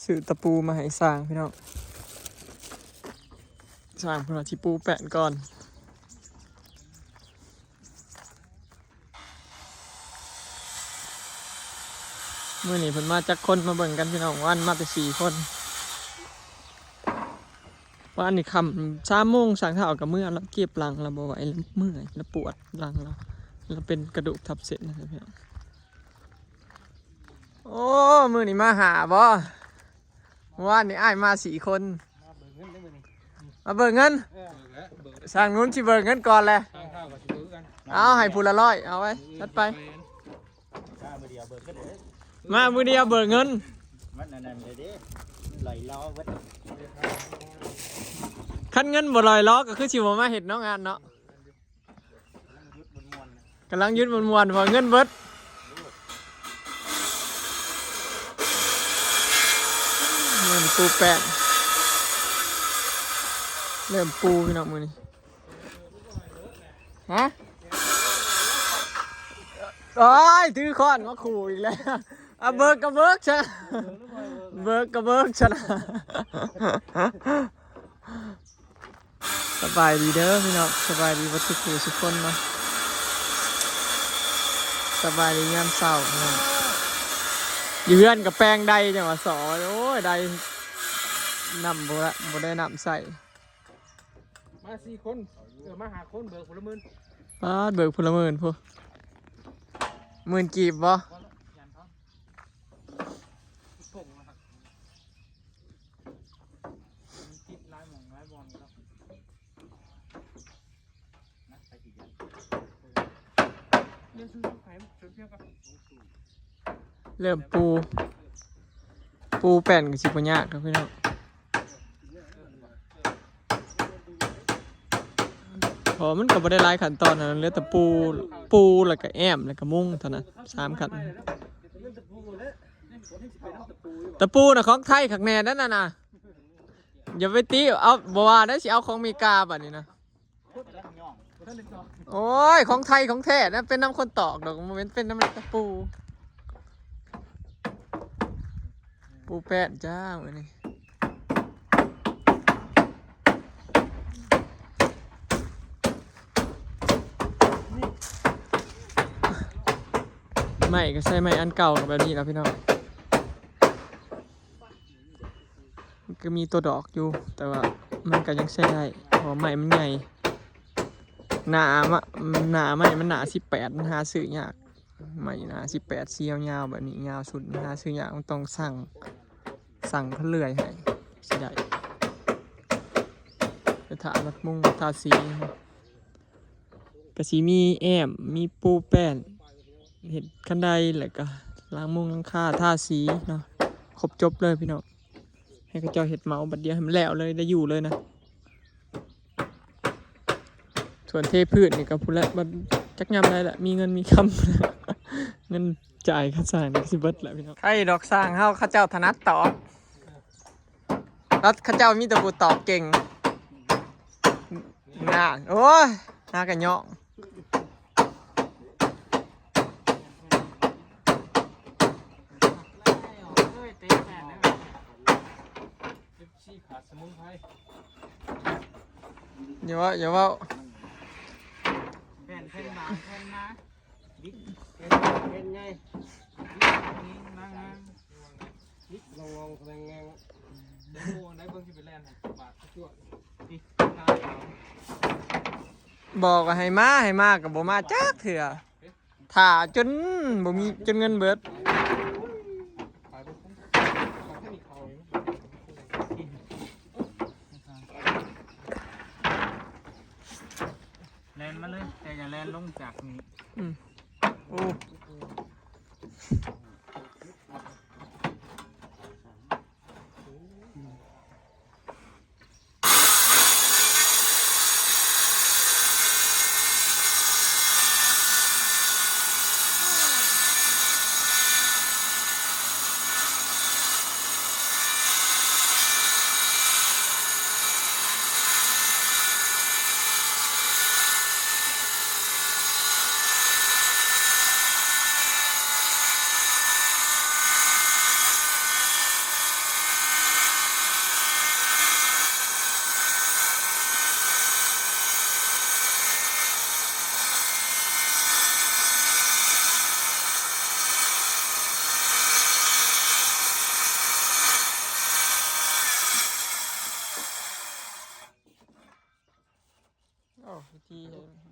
ຊື້ຕະປູມາໃຫ້ຊ່າງພີ່ນ້ອງ ຊ່າງເພິ່ນວ່າຊິປູແປ້ນກ່ອນ. ມື້ນີ້ເພິ່ນມາຈັກຄົນມາເບິ່ງກັນພີ່ນ້ອງ ວານມາແຕ່ສີ່ຄົນ. ວານນີ້ຄ່ຳສາມໂມງ ຊ່າງທ້າວກໍເມືອລະ ເຈັບຫຼັງລະບໍ່ໄຫວ ລະເມື່ອຍ ລະປວດຫຼັງລະ ລະເປັນກະດູກທັບເສັ້ນນະພີ່ນ້ອງ. ໂອ້ ມື້ນີ້ມາຫ້າບໍ່? ວານນີ້ອ້າຍມາສີ່ຄົນ ມາເບິ່ງເງິນເດ້ມື້ນີ້ ມາເບິ່ງເງິນ. ເອີ ເບິ່ງແລ້ວ ເບິ່ງ ຊ່າງໜູນຊິເບິ່ງເງິນກ່ອນແຫຼະ ຊ່າງທ້າວກໍຊິເບິ່ງຄືກັນ. ເອົາ ໃຫ້ຜູ້ລະຮ້ອຍ ເອົາໄວ້ ຈັດໄປ. ມາມື້ດຽວເບິ່ງເງິນເດີ ມາມື້ດຽວເບິ່ງເງິນ ມັນອັນນັ້ນເລີຍເດ້ ມັນລອຍລໍ້ເບິດ. ຄັນເງິນບໍ່ລອຍລໍ້ກໍຄືຊິບໍ່ມາເຮັດເນາະ ງານເນາະ. ກຳລັງຢຸດມ່ວນໆ ເພາະເງິນເບິດ. ມື້ນີ້ປູແປ້ນ ເລີ່ມປູພີ່ນ້ອງມື້ນີ້. ຮະ? ໂອ້ຍ ຖືຄ້ອນມາຂູ່ອີກແລ້ວ. ອາ ເບີກກໍເບີກຊະ ເບີກກໍເບີກຊະ. ສະບາຍດີເດີພີ່ນ້ອງ ສະບາຍດີເບິດທຸກຜູ້ທຸກຄົນເນາະ. ສະບາຍດີຍາມເຊົ້າເນາະ ຢູ່ເຮືອນກໍແປງໄດ ຈັ່ງວ່າສໍ ໂອ້ຍ ໄດ ນ້ຳບໍ່ລະ ບໍ່ໄດ້ນ້ຳໃຊ້. ມາສີ່ຄົນ ເອີ ມາຫ້າຄົນ ເບີກຜູ້ລະໝື່ນ. ປາດ ເບີກຜູ້ລະໝື່ນພຸ້ນ ໝື່ນກີບບໍ່? ບໍ່ລະ ຢ້ານເຂົາ ເລີ່ມປູ ປູແປ້ນກໍຊິບໍ່ຍາກດອກພີ່ນ້ອງ ເພາະມັນກໍບໍ່ໄດ້ຫຼາຍຂັ້ນຕອນຫັ້ນ ເຫຼືອແຕ່ປູ ປູແລ້ວກໍແອ້ມ ແລ້ວກໍມຸງເທົ່ານັ້ນ ສາມຂັ້ນ. ຕະປູນະຂອງໄທຄັກແນ່ນັ້ນນະ ຢ່າໄປຕິ ເອົາ ບໍ່ວ່າໄດ້ ຊິເອົາຂອງເມກາບັດນີ້ນະ. ໂອ້ຍ ຂອງໄທຂອງແທ້ນະ ເປັນນຳຄົນຕອກດອກ ບໍ່ແມ່ນເປັນນຳຕະປູ. ປູແປ້ນຈ້າມື້ນີ້ ໄມ້ກໍໃຊ້ໄມ້ອັນເກົ່າກໍແບບນີ້ລະພີ່ນ້ອງ. ມັນກໍມີຕົວດອກຢູ່ ແຕ່ວ່າມັນກໍຍັງໃຊ້ໄດ້ ເພາະວ່າໄມ້ມັນໃຫຍ່ ໜ້າມະ ໜ້າໄມ້ມັນໜ້າສິບແປດ ມັນຫາຊື້ຍາກ ໄມ້ໜ້າສິບແປດ ສີຍາວໆ ແບບນີ້ ຍາວສຸດ ມັນຫາຊື້ຍາກ ມັນຕ້ອງຊັ່ງ ຊັ່ງເຂົາເລື່ອຍໃຫ້ ຊິໄດ້ ໄປຖ້າມັດມຸງ ທາສີ. ກະຊິມີແອ້ມ ມີປູແປ້ນ ເຮັດຄັນໄດ ແລ້ວກະລ້າງມຸງລ້າງຄາ ທາສີເນາະ ຄົບຈົບເລີຍພີ່ນ້ອງ. ໃຫ້ເຂົາເຈົ້າເຮັດເໝົາບັດດຽວໃຫ້ມັນແລ້ວເລີຍ ໄດ້ຢູ່ເລີຍນະ. ສ່ວນເທພື້ນນີ້ກະພຸ້ນແຫຼະ ບັດຈັກຍາມໃດລະ ມີເງິນມີຄຳ ເງິນຈ່າຍຄ່າສ້າງນີ້ກະຊິເບິດແຫຼະພີ່ນ້ອງ. ໃຜດອກ ຊ່າງເຮົາເຂົາເຈົ້າຖະໜັດຕອກ ແລ້ວເຂົາເຈົ້າມີແຕ່ຜູ້ຕອກເກັ່ງ. ນານ ໂອ້ຍ ຫາກະຍ້ອງ ເອັຟຊີຂາດສະໝຸນໄພ. ຢ່າເວົ້າ ຢ່າເວົ້າ ແຜ່ນ ແຜ່ນບາງ ແຜ່ນມາ ບິດ ແຜ່ນ ແຜ່ນໃຫຍ່ ບິດ ນີ້ມາງາມ. ລອງໆ ແລງໆ ໂອ້ ໄດ້ເບິ່ງຊິໄປແລ່ນໃຫ້ບາດຈວດ ນີ້ ບອກວ່າໃຫ້ມາ ໃຫ້ມາກໍບໍ່ມາຈັກເທື່ອ ຖ້າຈົນບໍ່ມີ ຈົນເງິນເບິດ. ແລ່ນມາເລີຍ ແຕ່ຢ່າແລ່ນລົງຈາກນີ້. ອືມ ໂອ້.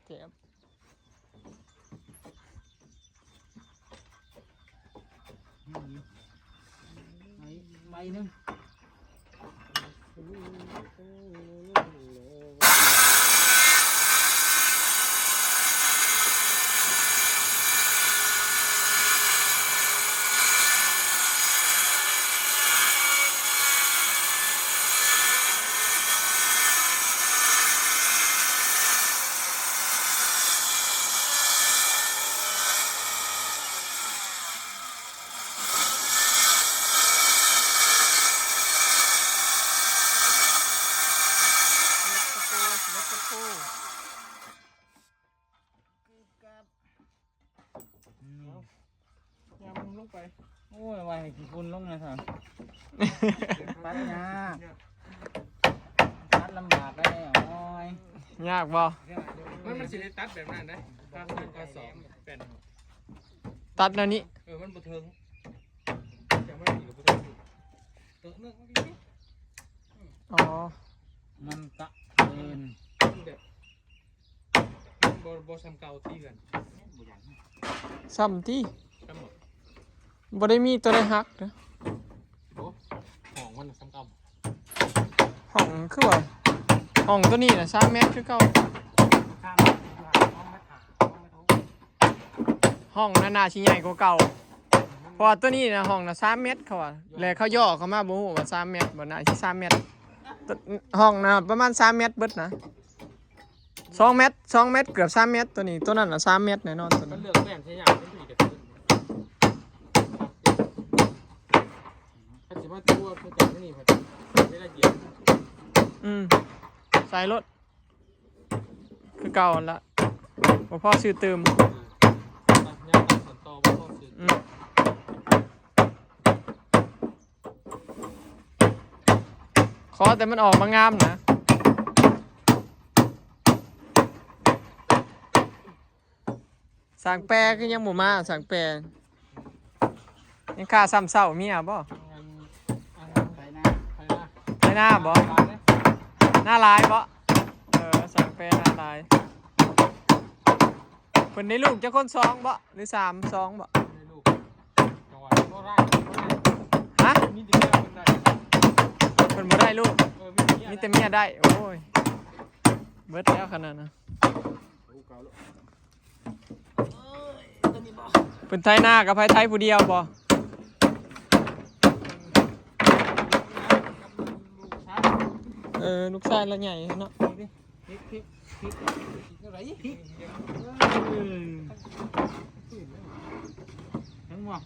ແຈມ ໃບ ໃບໜຶ່ງ. ຍຳລົງໄປ. ໂອ້ຍ ວ່າໃຫ້ຂີ້ຝຸ່ນລົງນະທ່ານ. ຕັດຍາກ ຕັດລຳບາກໄດ໋. ໂອ້ຍ ຍາກບໍ່? ມັນ ມັນຊິໄດ້ຕັດແບບນັ້ນໄດ໋ ພາກໜຶ່ງພາກສອງແປ້ນ ຕັດແນວນີ້. ເອີ ມັນບໍ່ເຖິງ ຈະມາຕີກໍບໍ່ເຖິງ ເຕີກເນີກມາພີ້. ອໍ ມັນກະເກີນ ມັນແບບ ບໍ່ ບໍ່ສ່ຳເກົ່າທີ່ເຮືອນ. ສ່ຳຕິ ສ່ຳບໍ່? ບໍ່ໄດ້ມີຕົວໃດຫັກເດີ. ໂອ້ ຫ້ອງມັນສ່ຳເກົ່າ. ຫ້ອງຄືວ່າ ຫ້ອງຕົວນີ້ນະ ສາມແມັດຄືເກົ່າ. ຫ້ອງນັ້ນໜ້າຊິໃຫຍ່ກວ່າເກົ່າ ເພາະວ່າຕົວນີ້ນະ ຫ້ອງນະ ສາມແມັດ ເຂົາວ່າ ແລະ ເຂົາຫຍໍ້ເຂົ້າມາ ບໍ່ຮູ້ວ່າ ສາມແມັດບໍ່ ໜ້າຊິ ສາມແມັດ. ຫ້ອງນະ ປະມານ ສາມແມັດເບິດນະ. ສອງແມັດ ສອງແມັດ ເກືອບສາມແມັດ ຕົວນີ້. ຕົວນັ້ນນະ ສາມແມັດແນ່ນອນ ຕົວນັ້ນ. ເລືອກແປ້ນໃຊ້ຍາກ ມັນຖືກຈະຂຶ້ນ ຄັນຊິມາຕົວະຄືກັນນີ້ ເວລາຢຽບ ອືມ ໃສ່ໂລດ ຄືເກົ່າຫັ້ນລະ ບໍ່ພໍຊື້ຕື່ມ. ເອີ ຕັດຍາວຕັດສັ້ນຕໍ່ ບໍ່ພໍຊື້ ອືມ. ຂໍແຕ່ມັນອອກມາງາມນະ. ຊ່າງແປຄືຍັງບໍ່ມາ ຊ່າງແປ ຍັງຄາຊ້ຳເຊົາເມຍບໍ່? ອັນ ອັນ ໄຖນາ ໄຖນາ ໄຖນາບໍ່? ນາຫຼາຍເດ້ ນາຫຼາຍບໍ່? ເອີ ຊ່າງແປນາຫຼາຍ. ເພິ່ນໄດ້ລູກຈັກຄົນ ສອງບໍ່ ຫຼື ສາມ ສອງບໍ່? ໄດ້ລູກ ຈັງຫວະບໍ່ໄດ້ ບໍ່ໄດ້ ຮະ? ມີແຕ່ເມຍເພິ່ນໄດ້ ເພິ່ນບໍ່ໄດ້ລູກ ເອີ ມີແຕ່ເມຍ ມີແຕ່ເມຍໄດ້. ໂອ້ຍ ເບິດແລ້ວຂະໜາດນັ້ນ ເພິ່ນໄຖນາກັບໃຜ ໄຖຜູ້ດຽວບໍ່? ເອີ ລູກຊາຍລະໃຫຍ່ເນາະ. ເອີ ເຫັນບໍ່?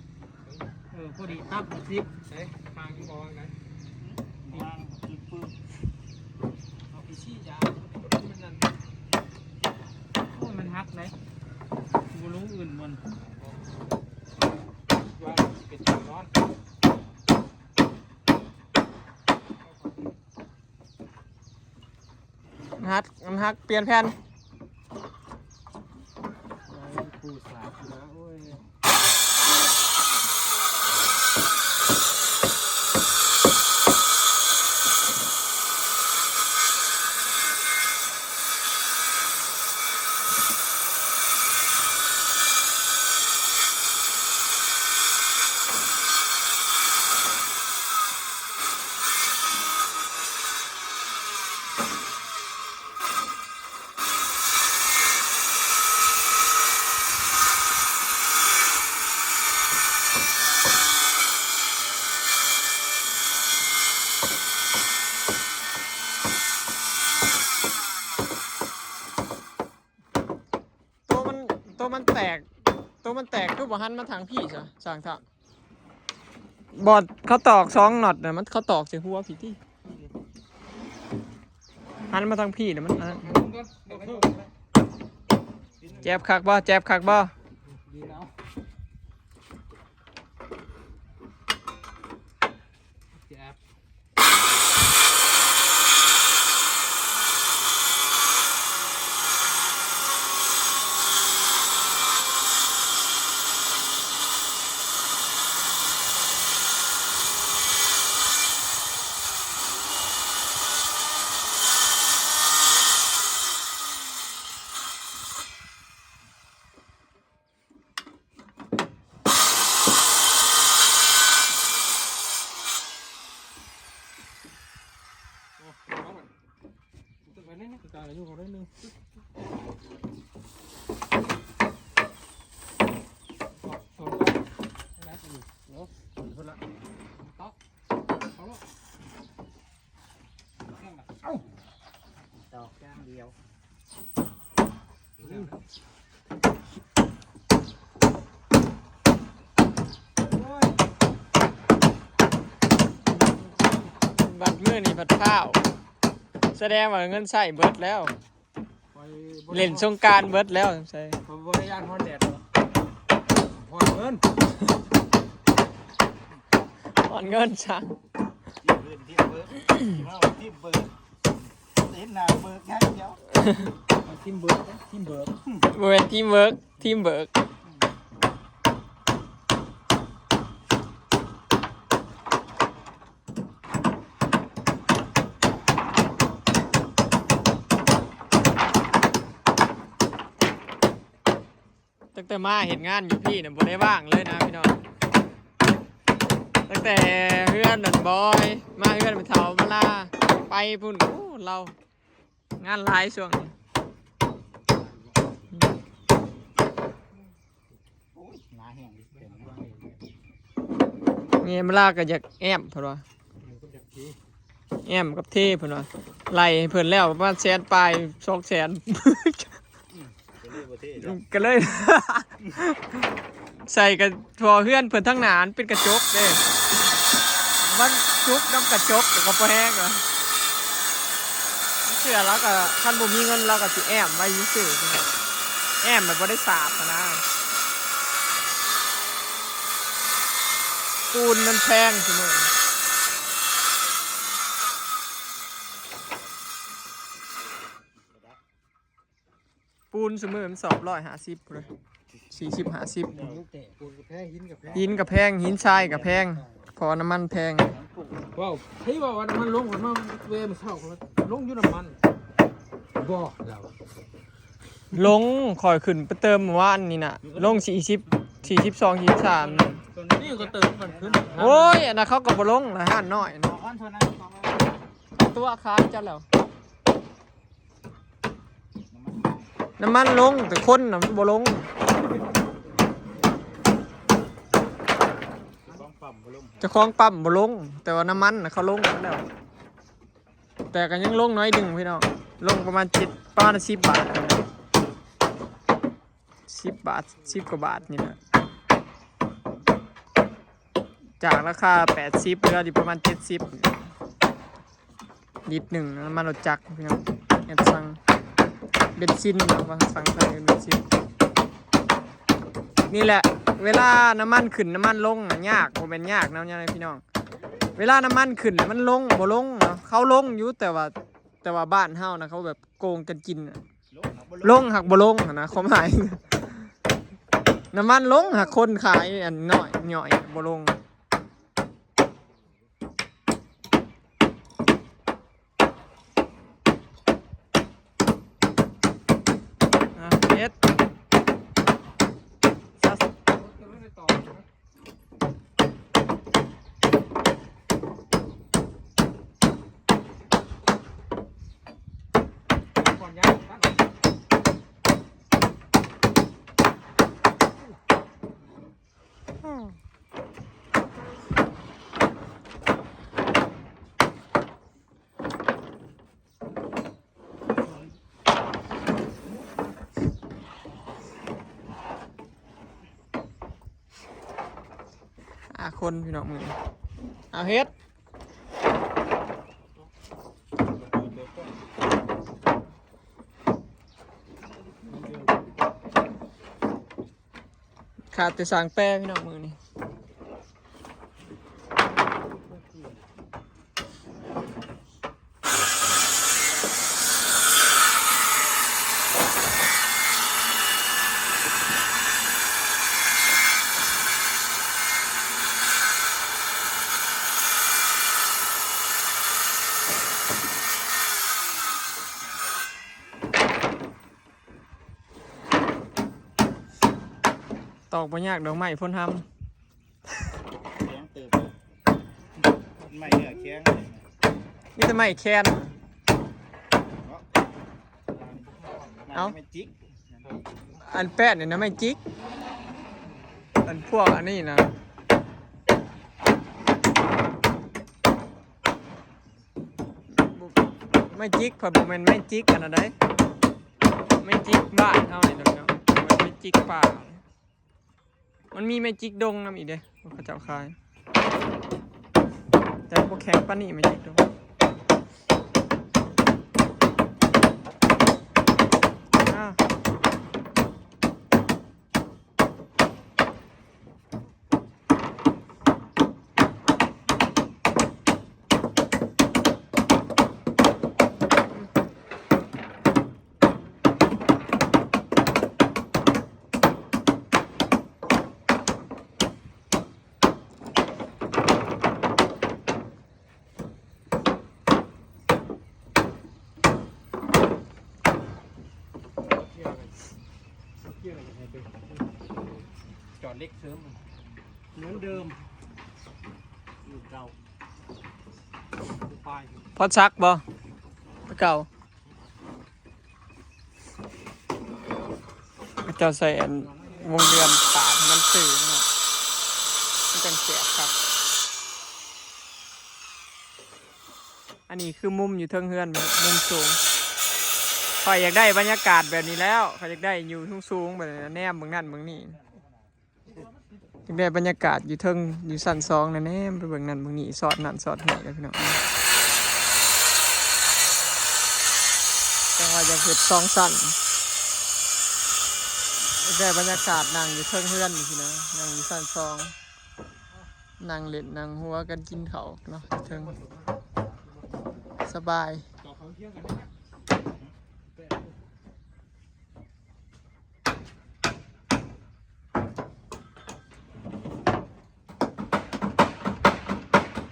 ເອີ ພໍດີຕັບສິບ ເອີ ທາງຢູ່ບໍ່? ວາງປຶບ ເອົາໄປຊີ້ຢາ ມັນນັ້ນ ໂອ້ຍ ມັນຫັກເດ້ ບໍ່ລົງອື່ນມັນ ວ່າຊິເປັນນອນ. ມັນຫັກ ມັນຫັກ ປ່ຽນແຜ່ນ. ໂຕມັນ ໂຕມັນແຕກ ໂຕມັນແຕກຄືບໍ່ຫັນມາທາງພີ້ຊະ ຊ່າງຖ້າ ບອດເຂົາຕອກສອງນັອດນະ ມັນ ເຂົາຕອກໃສ່ຫົວພີ້ຕິ ຫັນມາທາງພີ້ນະ ມັນອັນນັ້ນ. ແຈບຄັກບໍ່? ແຈບຄັກບໍ່? ແຈບ. ໂ ກາງອາຍຸເຂົາໜ້ອຍໜຶ່ງ ສອງ ສອງ ເນາະ ເພິ່ນລະ ຕອກ ເອົາລະ ເອົາ ຕອກຢ່າງດຽວ. ບັດມື້ນີ້ພັດພ້າວ ສະແດງວ່າເງິນໃຊ້ເບິດແລ້ວ ຂ້ອຍບໍ່ໄດ້ ຫຼິ້ນສົງການເບິດແລ້ວ ໃສ່ ຂ້ອຍບໍ່ໄດ້ຢ້ານຮ້ອນແດດດອກ ຮ້ອນເງິນ ຮ້ອນເງິນຊະ ທີມເບີກ ທີມເບີກ ທີມເບີກ ເຫັນໜ້າເບີກຢ່າງດຽວ ທີມເບີກ ທີມເບີກ ບໍ່ແມ່ນທີມເວີກ ທີມເບີກ. ຕັ້ງແຕ່ມາເຮັດງານຢູ່ພີ້ນະ ບໍ່ໄດ້ວ່າງເລີຍນະພີ່ນ້ອງ ຕັ້ງແຕ່ເຮືອນນັ້ນບອຍ ມາເຮືອນແມ່ເຖົ້າມາລາ ໄປພຸ້ນ ໂອ້ ລາວ ງານຫຼາຍຊ່ວງນີ້ ໂອ້ຍ ໜາແຮງເດ້ ແມ່ມາລາກໍຢາກແອ້ມເພິ່ນວ່າ ແອ້ມກັບເທເພິ່ນວ່າ ໄລ່ໃຫ້ເພິ່ນແລ້ວປະມານແສນປາຍ ສອງແສນ ກໍເລີຍບໍ່ເທເນາະ ກໍເລີຍ ໃສ່ກະ ເພາະເຮືອນເພິ່ນທາງໜ້າມັນເປັນກະຈົກເດ້ ມັນຈຸກນຳກະຈົກ ແລ້ວກໍພໍແຮງວ່າ ເຊື່ອລາວກໍ ຄັນບໍ່ມີເງິນລາວກໍຊິແອ້ມໄວ້ຊື່ໆ ແອ້ມແບບບໍ່ໄດ້ສາບຫັ້ນນະ ປູນມັນແພງຊຸມື້ນີ້. ປູນຊຸມື້ມັນສອບຮ້ອຍຫ້າສິບພຸ້ນເດ້ ສີ່ສິບ ຫ້າສິບ ປູນກະແພງ ຫີນກະແພງ ຫີນກະແພງ ຫີນຊາຍກະແພງ ເພາະວ່ານ້ຳມັນແພງ. ເວົ້າ ໃຜເວົ້າວ່ານ້ຳມັນລົງ ຂ້ອຍມາແວ່ມື້ເຊົ້າ ລົງຢູ່ນ້ຳມັນ ບໍ່ ລາວ ລົງ ຂ້ອຍຂຶ້ນໄປເຕີມມື້ວານນີ້ນະ ລົງສີ່ສິບ ສີ່ສິບສອງ ສີ່ສິບສາມ ນີ້ກໍເຕີມກັນຂຶ້ນ ໂອ້ຍ ອັນນັ້ນເຂົາກໍບໍ່ລົງນະ ຮ້ານນ້ອຍນະ ຕົວະຂາຍຈັກແລ້ວ. ນ້ຳມັນລົງ ແຕ່ຄົນນະມັນບໍ່ລົງ ເຈົ້າຂອງປ້ຳບໍ່ລົງ ເຈົ້າຂອງປ້ຳບໍ່ລົງ ແຕ່ວ່ານ້ຳມັນນະເຂົາລົງແລ້ວ ແຕ່ກໍຍັງລົງໜ້ອຍໜຶ່ງພີ່ນ້ອງ ລົງປະມານເຈັດ ປະມານສິບບາດ ສິບບາດ ສິບກວ່າບາດນີ້ແຫຼະ ຈາກລາຄາແປດສິບ ເຫຼືອຢູ່ປະມານເຈັດສິບ ລິດໜຶ່ງ ນ້ຳມັນລົດຈັກພີ່ນ້ອງ ແອດຊັງ ເບັນຊິນເນາະ ພາສາໄທເອີ້ນເບັນຊິນ. ນີ້ແຫຼະ ເວລານ້ຳມັນຂຶ້ນນ້ຳມັນລົງນະ ຍາກ ບໍ່ແມ່ນຍາກນຳຫຍັງເດ້ພີ່ນ້ອງ ເວລານ້ຳມັນຂຶ້ນມັນລົງ ບໍ່ລົງເນາະ ເຂົາລົງຢູ່ ແຕ່ວ່າ ແຕ່ວ່າບ້ານເຮົານະ ເຂົາແບບໂກງກັນກິນນະ ລົງຫັກບໍ່ລົງຫັ້ນນະ ຄວາມໝາຍ ນ້ຳມັນລົງ ຫາກຄົນຂາຍອັນນ້ອຍຍ່ອຍບໍ່ລົງ. ອ່ະ ເຮັດ ຫ້າຄົນພີ່ນ້ອງມື້ນີ້ ເອົາເຮັດ ຂາດແຕ່ສ້າງແປພີ່ນ້ອງມື້ນີ້. ຕອກບໍ່ຍາກດອກໄມ້ໂພນຮຳ ແຂງເຕີບ ໄມ້ເນື້ອແຂງ ມີແຕ່ໄມ້ແຄນ ເນາະ ເອົ້າ ແມ່ນຈິກ ອັນແປ້ນນີ້ນະ ແມ່ນຈິກ ອັນພວກອັນນີ້ນະ ແມ່ນຈິກ ຂ້ອຍບໍ່ແມ່ນແມ່ນຈິກອັນນັ້ນໃດ ແມ່ນຈິກບ້ານເຮົານີ້ນະ ແມ່ນຈິກປ່າ ມັນມີແມ່ນຈິກດົງນຳອີກເດ້ ເຂົາເຈົ້າຂາຍ ແຕ່ບໍ່ແຂງປານນີ້ແມ່ນຈິກດົງ ອາ. ຈອດເຫຼັກເສີມ ເໝືອນເດີມ ຢູ່ເກົ່າ ຢູ່ປາຍ ພອດສັກບໍ່? ເກົ່າ. ເຂົາເຈົ້າໃສ່ອັນວົງເດືອນປາກໃຫ້ມັນຊື່ເນາະ ມັນຈັ່ງແສບຄັກ. ອັນນີ້ຄືມຸມຢູ່ເທິງເຮືອນ ມຸມສູງ. ຂ້ອຍຢາກໄດ້ບັນຍາກາດແບບນີ້ແລ້ວ ຂ້ອຍຢາກໄດ້ຢູ່ສູງໆ ແບບນັ້ນ ແນມເບິ່ງນັ້ນເບິ່ງນີ້. ຢາກໄດ້ບັນຍາກາດຢູ່ເທິງ ຢູ່ຊັ້ນສອງນະ ແນມໄປເບິ່ງນັ້ນເບິ່ງນີ້ ສອດນັ້ນສອດນີ້ແຫຼະພີ່ນ້ອງ. ຈັ່ງວ່າຢາກເຮັດສອງຊັ້ນ ຢາກໄດ້ບັນຍາກາດນັ່ງຢູ່ເທິງເຮືອນນີ້ຊີ້ນະ ນັ່ງຢູ່ຊັ້ນສອງ ນັ່ງຫຼິ້ນນັ່ງຫົວກັນກິນເຂົ້າເນາະ ຢູ່ເທິງ ສະບາຍ.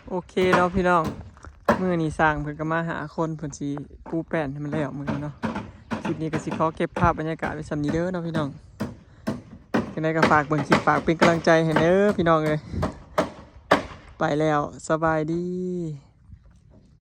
ໂອເຄເນາະພີ່ນ້ອງ ມື້ນີ້ຊ່າງເພິ່ນກໍມາຫ້າຄົນ ເພິ່ນຊິປູແປ້ນໃຫ້ມັນແລ້ວມື້ນີ້ເນາະ. ຄລິບນີ້ກໍຊິຂໍເກັບພາບບັນຍາກາດໄວ້ສ່ຳນີ້ເດີເນາະພີ່ນ້ອງ. ຈັ່ງໃດກໍຝາກເບິ່ງຄລິບ ຝາກເປັນກຳລັງໃຈໃຫ້ເດີພີ່ນ້ອງເອີຍ. ໄປແລ້ວ ສະບາຍດີ.